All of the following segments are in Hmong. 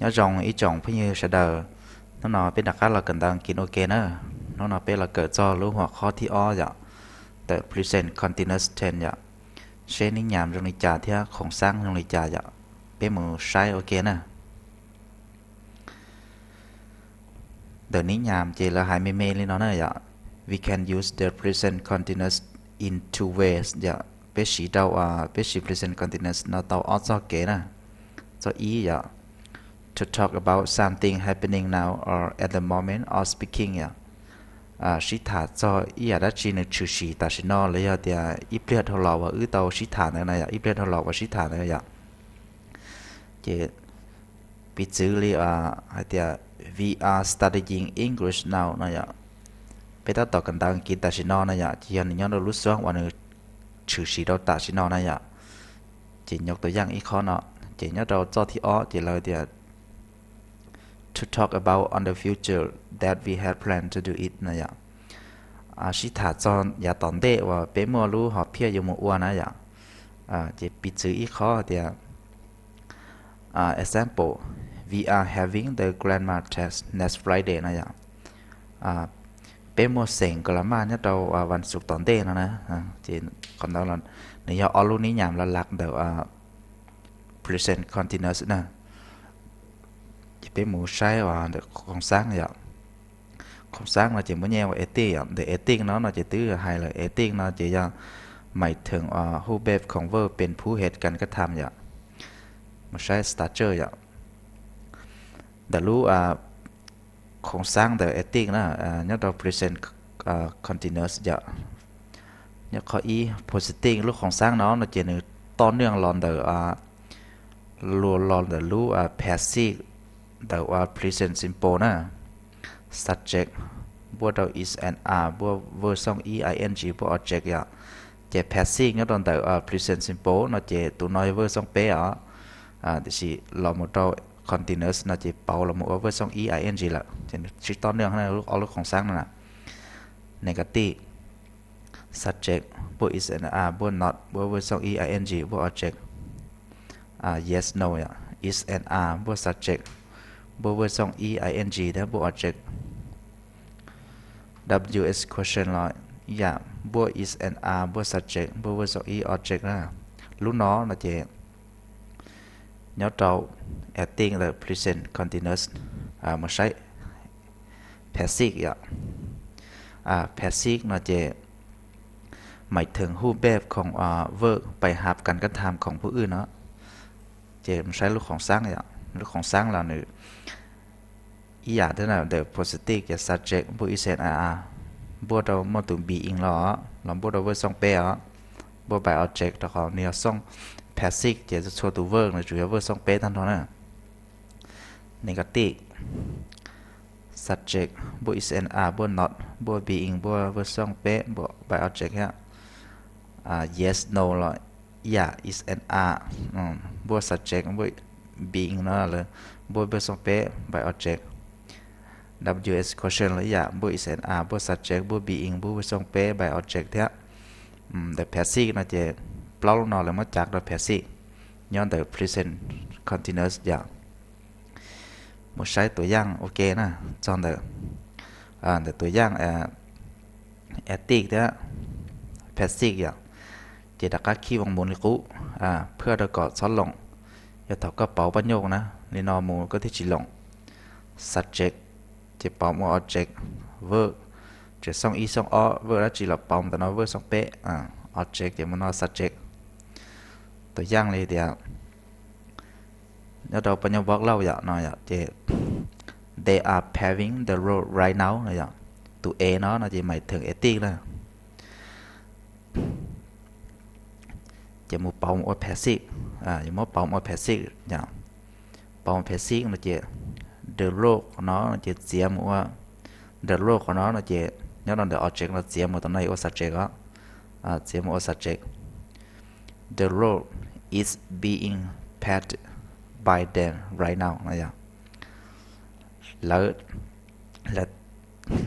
Nyob zoo ib tsoom phooj ywg sawv daws, hnub no peb rov qab los kawm ntawv As kiv ua ke na. Hnub no peb los kawm txog lub huam qhob thib ob yom, ntawm present continuous tense yom, seb nib nyam zoo li cas thiab khoom xaab zoo li cas yom. Peb mus saib ua ke na. Ntawm nib nyam ces lawv hais me me li no na yom, we can use the present continuous in two ways yom, peb siv rau, peb siv present continuous no tau ob txoj kev na. Txoj ib yom, to talk about something happening now or at the moment of speaking yom, sib tham txog ib yam dab tsi nws tshwm sim tam sim no los yog tias ib pliag dhau los uas wb tau sib tham ntawd na yom, ib pliag dhau los uas sib tham ntawd yom. Ces piv txwv li hais tias we are studying English now no yom, peb tab tom kawm ntawv As kiv tam sim no na yom, ces yog nws nyob rau lub xub uas nws tshwm sim rau tam sim no na yom. Ces nyuaj tus yaj ib qho no, ces nyob rau txoj thib ob ces lawv tias to talk about on the future that we had planned to do it no yom, sib tham txog yav tom ntej uas peb muaj lub hom phiaj yuav mus ua na yom. Ces piv txwv ib qho tias, example, we are having the grammar test next Friday no yom, peb muaj xeem grammar nyob rau vas xuv tom ntej no na. Ces qhov ntawd nws yog ob lub nib nyam los lak ntawm present continuous na. Ces peb mus saib ntawm khoom xaab yom. Khoom xaab no ces muab nyem ua as think yom, ntawm as think no no ces twb hais lawm, as think no ces yog หมายถึงผู้แบบของ verb เป็นผู้เหตุการณ์กระทำ yom. Mus saib structure yom, ntawm lub khoom xaab ntawm as think na, nyob rau present continuous yom. Nyob qhov ib, positive, lub khoom xaab no no ces nws toj neej los ntawm, luag los ntawm lub passive ntawm ua present simple na, subject npuaj rau is and are npuaj verb xooj ib ing npuaj object yom. Ces passive nyob rau ntawm present simple no ces tus no yog verb xooj peb os, tiam sis los mus rau continuous no ces pauv los mus ua verb xooj ib ing lawm, ces nws tsis toj neej ob lub khoom xaab no na. Negative, subject npuaj is and are npuaj not npuaj verb xooj ib ing npuaj object, yes no yom, is and are npuaj subject npuaj verb xooj ib ing thiab npuaj object. W H question los ib yam, npuaj is and are npuaj subject npuaj verb xooj ib object na. Lub no no ces nyob rau as think ntawm present continuous, mus saib passive yom. Passive no ces หมายถึงผู้แบบของ verb ไป have การกระทำของผู้อื่น no. Ces mus saib lub khoom xaab yom, lub khoom xaab los nws ib yam thiab na, ntawm positive ces subject npuaj is and are, npuaj rau muaj tus being los, los npuaj rau verb xooj peb os, npuaj by object rau qhov nws yog xooj passive ces txhua tus verb nws tsuas yog verb xooj peb tag nrho na. Negative, subject npuaj is and are npuaj not npuaj being npuaj verb xooj peb npuaj by object thiab. Yes no los ib yam, is and are npuaj subject npuaj being no lawv npuaj verb xooj peb by object. W H question los ib yam, npuaj is and are npuaj subject npuaj being npuaj verb xooj peb by object thiab. Ntawm passive no ces plaub lub no lawv muab cav rau passive nyob ntawm present continuous yom. Mus saib tus yaj ua ke na, txog ntawm, ntawm tus yaj as think thiab passive yom. Ces rov qab khij voos mus li qub, phwj rau kom txhob loom. Yog thaum koj pauv paj nyuj na, li no mus koj thiaj tsis loom. Subject ces pauv mus object, verb, tseem xooj ib xooj ob, verb dab tsi los pauv ntawm no, verb xooj peb, object ces mus no subject. Tus yaj li tias nyob rau paj nyuj box lauj yom no yom, ces they are paving the road right now no yom. Tus A no no ces หมายถึง as think na. Ces mus pauv mus ua passive, yuav muab pauv mus ua passive yom. Pauv mus passive no ces the road qhov no no ces txiav mus ua, the road qhov no no ces nyob rau ntawm object no txiav mus tom no yuav ua subject os. Txiav mus ua subject. The road is being paved by them right now no yog lawv,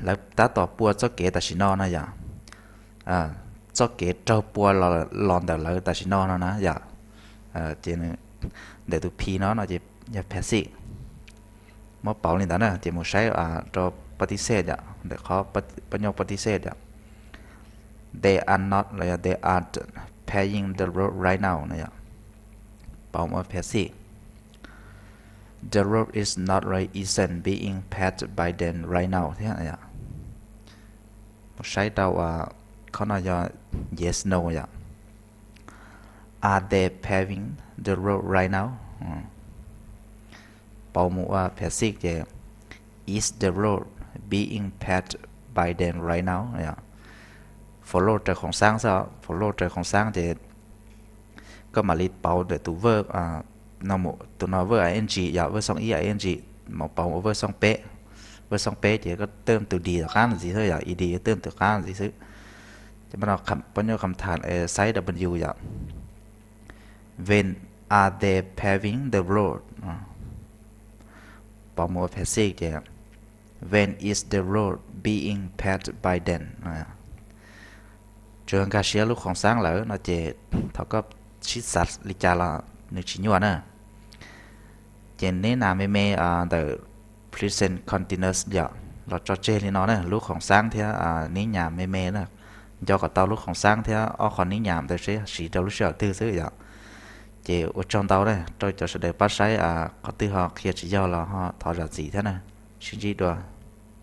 lawv tab tom pua txoj kev tam sim no no yom. Txoj kev raug pua los ntawm lawv tam sim no no na yom. Ces ntawm tus P no no ces yog passive. Muab pauv li ntawd na ces mus saib rau pab tib xej yom, ntawm qhov pab nyuj pab tib xej yom. They are not los yog they aren't paving the road right now no yom. Pauv ua passive. The road is not right isn't being paved by them right now thiab yom. Mus saib rau qhov no yog yes no yom. Are they paving the road right now? Pauv mus ua passive ces is the road being paved by them right now? Follow raws khoom xaab xwb, follow raws khoom xaab ces koj mam li pauv ntawm tus verb, tus no verb ing yom, verb xoo ib ing, mus pauv ua verb xoo peb. Verb xoo peb ces koj teb tus D tom qab ntxiv xwb yom, ed teb tus qab ntxiv xwb. Ces pab nyuj kham tham saib W yom. When are they paving the road? Pauv mus ua passive ces when is the road being paved by them? Tsuas nkag siab lub khoom xaab lawm no ces thaum koj sib xav li cas los nws tsis nyuaj na. Ces neb nyam me me ntawm present continuous yom, los tso tseg li no na, lub khoom xaab thiab neb nyam me me na. Nco kom tau lub khoom xaab thiab ob qho neb nyam ntawd seb siv rau lub sij hawm twg xwb yom. Ces ua tsaug ntau na rau cov sawv daws pab saib, qhov twg ho qhia tsis yog los ho thov zam txim thiab na. Sib ntsib dua.